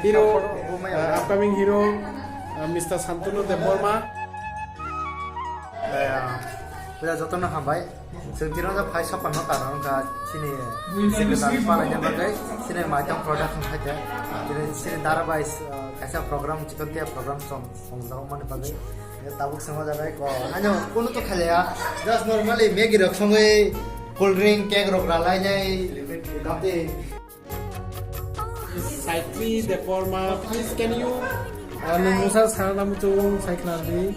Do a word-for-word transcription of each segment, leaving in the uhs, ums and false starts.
Hero, uh, upcoming hero, uh, Mister Santanu Debbarma. Eh, puila jotono hambai. Chwng tino ja phai sokpano karon wngkha chini secretary palaina bagwi chini Maitang production khaite. Chini, chini dara bai, uh, kaisa program, chikon tia program song, songjak mani bagwi. Tabuk songma jagai ko. Ano kunu to khalaya. Just normally Maggie rok songwi, cold drink, cake rok ralainai. Gate. Saitri Debbarma, please can you, uh, nung mungsa sana muchung sai khna di.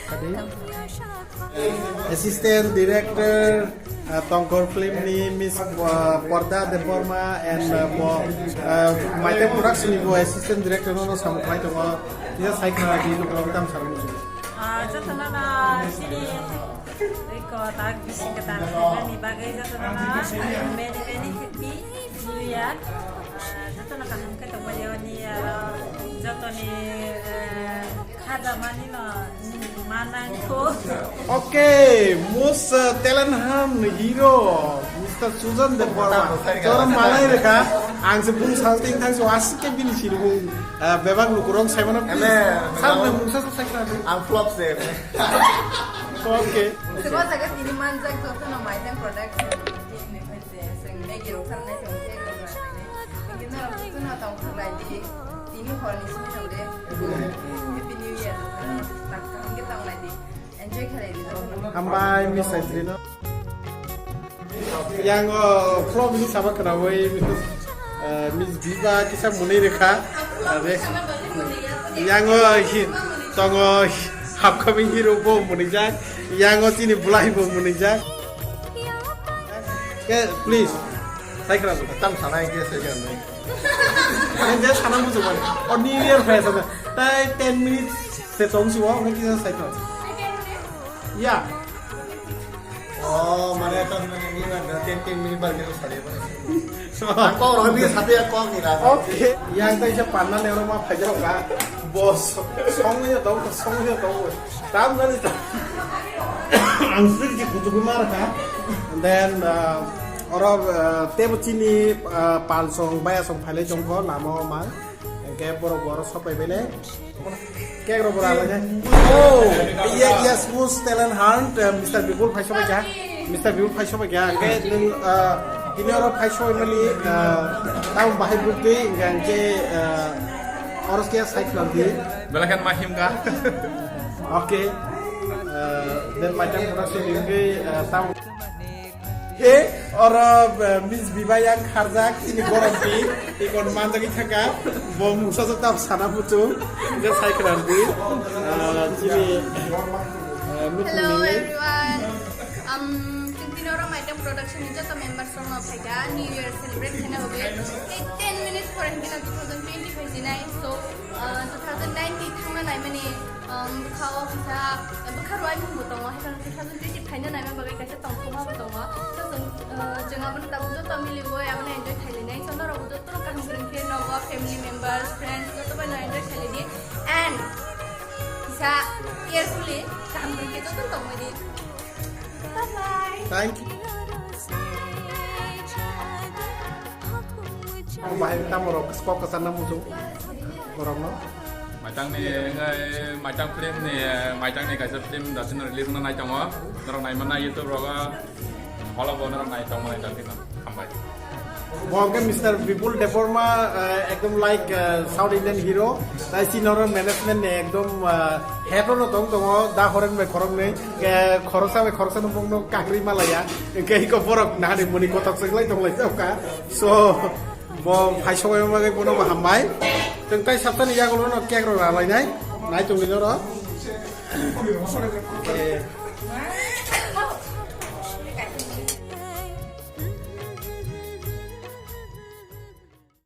Tadi. Assistant Director, uh, Tongkor Film ni Miss, uh, Porda Debbarma and, uh, bo, uh, Maitang Production ni bo Assistant Director no samung khlai tongo. Dia sai khna di nung tam sana muchung. Ah, jotono no chini eko tak bising ketan ni bagwi jotono no many many happy New Year. Ah, jotono kaham khe tongmani oni aro jotoni, eh, khaja mani no manang kho. Okay, most, uh, talent ham hero, Mister Sujan Debbarma. Choro malai rekha, ang se bung salting thang so asik ke bini sirung. Ah, bebak lukurok saimano. Ene, sir, bebak nang mungsa sa sakna di. Ang flop se. Okay. Sebo jaga tini manjak jotono Maitang Production. Ini khaise, sing Maggie rok sarnai sing cake rok ralainai. Ini no, itu no tong khlai di. Tini hor ni sini nang de. Happy New Year. Tak kaham ke tong lai di. Enjoy khlai di jotono. Hambai, Miss Saitri no. Yang, oh, vlog ni sama khnawi, eh, Miss Viva kisa muni rekha. Are. Yang, oh, hi, tongo, upcoming hero bo muni jak. Yang, oh, chini bulai bo muni jak. Ke, please. Sai khna. Tam sana ke sai khna. Ang je sana muchung mani. O New Year phai sana. Tai ten minutes se tong si wa, ngi kisa sai khna. Ya. Oh, mane to mane ni na ten ten minute bar ni sari ba. Ang kok rok ni sate ya kok ni la. Okay. Yang tai se panna ne ro ma phai jaro ka. Boss, song ni to, song ni to. Tam na ni ta. Ang sir ji kutu mar ka. And then, uh, oro, uh, tebo chini, uh, palsong, baya song phai lai jong ko, namo ma. Hingke borok bo oro sopai bele. Cake rok bo ralai nai. Oh, yes, yes, who's talent hunt, uh, Mister Bipul phai sobai kha. Mister Bipul phai sobai kha. Hingke nung, uh, tini oro phai sobai mani, uh, tamo bahai bukti, hingke, uh, oro ke sai khwlai di. Belakan mahim ka. Okay. Uh, then my time production hingke, uh, tamo. He, oro, eh, Miss Biba yang kharjak, chini gorompi, ikon manjagwi thangkha, bo mungsa jotap sana muchung, je sai khwlai di, eh, chini, eh, nukhung Hello nini. Everyone. Um, chwng tini oro Maitang Production ni joto members rok no phaikha, New Year celebrate khaina bagwi. Tei ten minutes pore hwnkhe no two thousand twenty phaijinai. So, uh, two thousand nineteen thangna naimani, um, bwkha o kisa, bwkha rwai mung bo tongo, hai phano two thousand twenty phaina naima bagwi kaisa tongthokma bo tongo. So, chwng, uh, chwng abono tabuk joto miliwi abono enjoy khailainai. So, norok bo joto kaham kwrwng khe nogo, family members, friends, joto bai no enjoy khailai di. And kisa carefully kaham kwrwng khe joto tongmani. Bye bye. Thank you. Bahai tamo rok kok kwchangna muchung borokno. Maitangni, eh, Maitang film ni, eh, Maitangni kaisa film dasin release wngna nai tongo. Norok naimana YouTube rogo, holo bo norok nai tongmani dasin hambai. Bo hwnkhe Mister Bipul Debbarma, eh, ekdom like, eh, South Indian hero. Tai si norok management ni ekdom, eh, head no tong tongo, da horeng bai khoroknwi, eh, khoroksa bai khoroksa no bongno kagri malaya. Hwnkhe iko borok nahani muni kotok seglai tonglai jokha. So, bo phai sogwi bagwi bono bo hambai. Chwng tai saptani yagulo no cake rok ralainai. Nai tongwi norok. Eh,